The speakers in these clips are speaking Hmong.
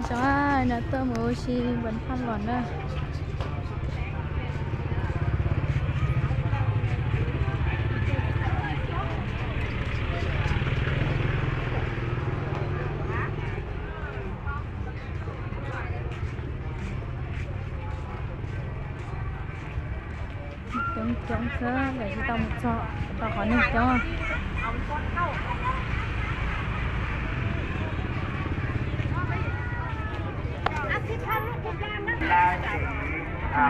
Xyov no tuaj mus ua si npam phaj los na. Coob coob xwb, lawv tsis tau mus txog, tau qhov neeg coob. Lawm na. Coob coob. อ่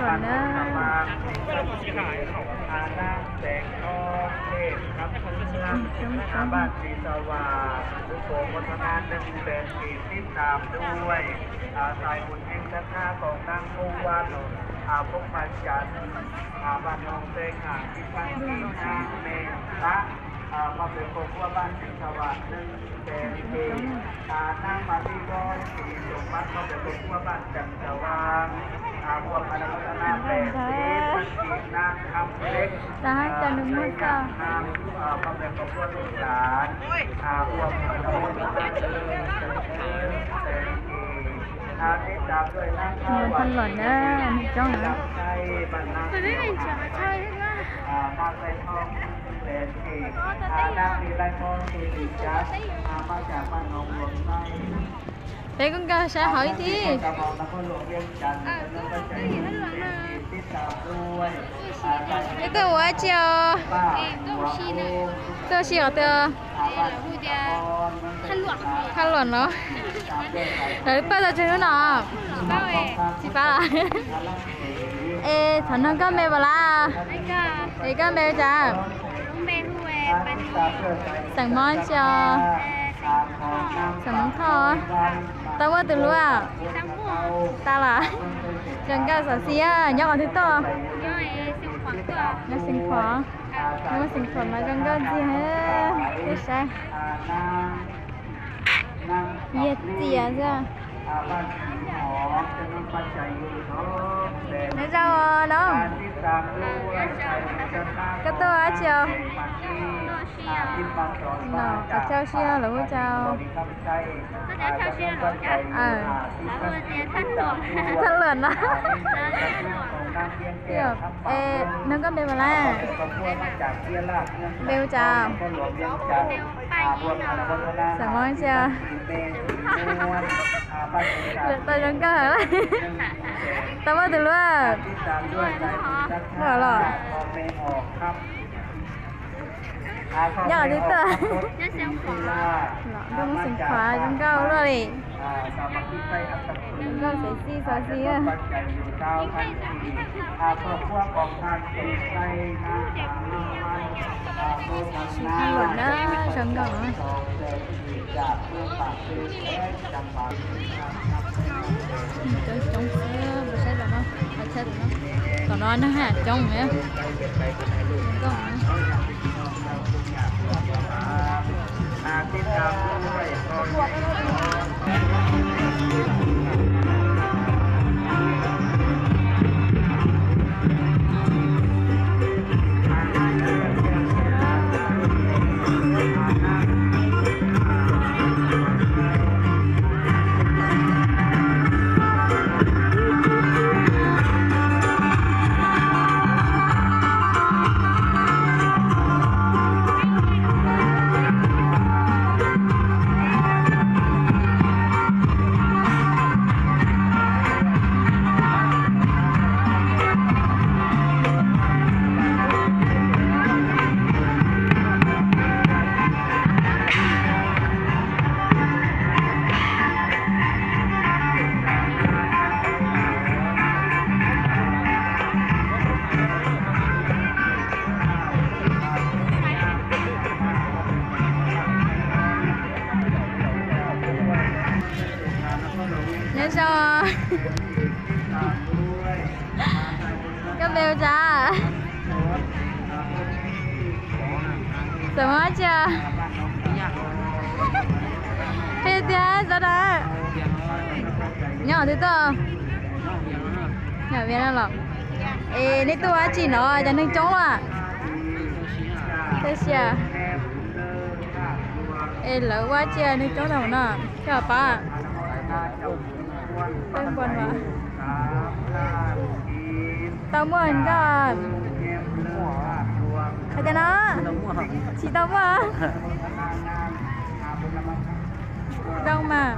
า บ้านศรีสว่าง ทุกคนโมทนา หนึ่งแสน กีบ ติดตามด้วย อ่า สายบุญแห่งศรัทธากองตั้งคู่วัด อ่า พงษ์พระจันทร์ อ่า บ้านหนองแซง ห้าสิบพัน กีบ นางเมตตา อ่า พร้อมด้วยครอบครัวบ้านศรีสว่าง หนึ่งแสน กีบ อ่า นางมาลีวอน ศรีสมบัติ พร้อมด้วยครอบครัวบ้านจันทร์สว่าง อ่า รวมอนุโมทนา แปดสิบพัน กีบ นางคำเล็ก Tag cov nws muag txog. เมืองพันหลวงนะ มีจ้องนะ Peb kuj nkag saib hauv ib tib. Peb tuaj ua dab tsi os? Tuaj ua si os? Thaj luam no. Lawv pab tau tsev hnub no? Tsis pab. Es thov nug koj npe puas lawm? Es koj npe hu cas? Xeem Hmoob tsi os? Xeem Hmoob Thoj. Tau muaj tus hlub? Tau lawm. Zoo nkauj xov xwm, nyob qhov twg tuaj? Nyob Xeev Khuam. Nyob Xeev Khuam mas zoo nkauj ntxiag. Peb saib. Yog txias xwb. Nyob zoo no. Koj tuaj dab tsi os? No qhov chaw ua si no lawv hu cas? Thaj luam no. Es nug koj npe puas lawm? Npe hu cas? Xeem Hmoob tsi os? Lawm tau zoo nkauj. Tau muaj tus hlub? Muaj los? Nyob qhov twg tuaj? Nyob Xeev Khuam, zoo nkauj luaj li. Zoo nkauj xov xwm xov xwm. Sim thaj luam na, zoo nkauj. Coob coob xwb, saib tom no, tom no neeg coob. Nyob zoo. Koj npe hu cas? Xeem Hmoob tsi os? Qhia tias txog da. Nyob qhov twg tuaj? Nyob Vias no los? Es nej tuaj ua dab tsi no cov neeg coob luaj? Txhob siab. Es lawv ua dab tsi neeg coob tag no thiab pab? Tau muaj nkoj. Qhov tias no tsis tau muaj. Tsis tau mas.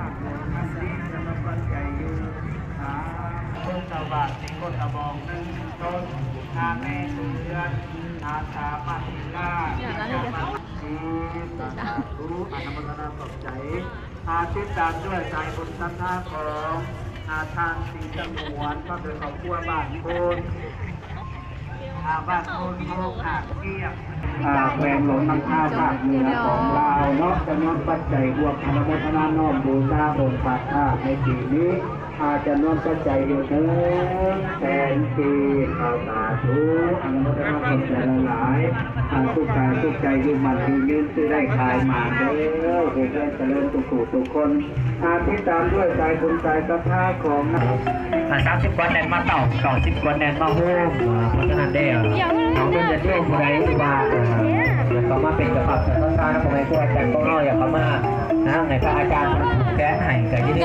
Saathub, อนุโมทนาขอบใจ อาทิตย์ตามด้วยสายบุญศรัทธาของอาท่านศรีสงวน ก็คือครอบครัวบ้านโพน อ่า บ้านโพนโพกหาดเกี้ยง อ่า แขวงหลวงน้ำท่าภาคเหนือของลาวเนาะ จำนวนปัจจัยร่วมอนุโมทนาน้อมบูชาองค์พระธาตุในปีนี้ อาจจะนวนปัจจัยอยู่ถึงแสนกีบ เอาสาธุ อนุโมทนาขอบใจหลายๆ อาทุกกายทุกใจอยู่มันอยู่ยืนซื้อได้ขายหมานเด้อ เจริญเจริญทุกผู้ทุกคน อาทิตย์ตามด้วยสายบุญสายศรัทธาของ สามสิบกว่าแนนมาเต่า เก้าสิบกว่าแนนมาโฮม เพราะฉะนั้นเด้อ น้องเพื่อนจะเที่ยวผู้ใดที่ว่า เอ่อ อยากเข้ามาเป็นเจ้าภาพจัดสร้างนะ พ่อแม่ครูอาจารย์ของเราอยากเข้ามา นะ ให้พระอาจารย์แก้ให้ก็ยินดี